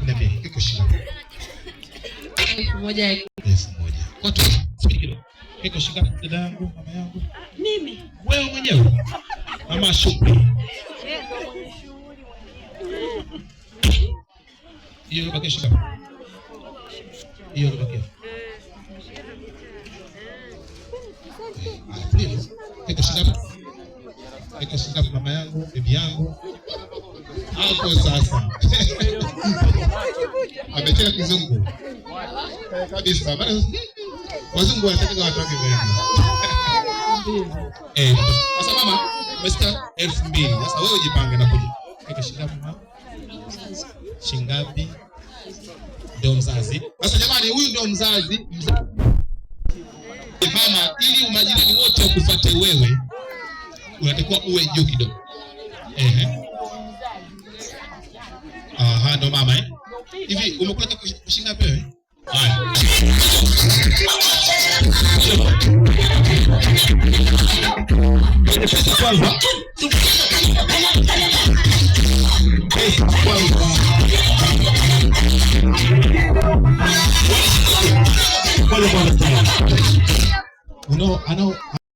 Niambie, iko shilingi 1000. 1000. Kwa tu, subiri kidogo. Iko shilingi ngapi dada yangu, mama yangu? Mimi. Wewe mwenyewe. Mama Shukri. Hiyo ilibaki shilingi ngapi? Hiyo ilibaki. Iko shilingi ngapi? Iko shilingi ngapi mama yangu, bibi yangu? Hapo sasa. Amecheka kizungu. Kabisa. Bana wazungu wanataka watu wake wengi. Sasa mama, umesikia 2000. Sasa wewe ujipange na kuja. Iko shilingi ngapi mama? Shilingi ngapi? Ndio mzazi. Sasa jamani, huyu ndio mzazi. Mzazi. Mama, ili majirani wote wakufuate wewe, unatakiwa uwe juu kidogo. Ehe. Aha, ndo mama eh? Hivi umekula keki shilingi ngapi wewe? Haya. Pesa kwanza. Pesa kwanza. Kwanza kwanza. Unao anao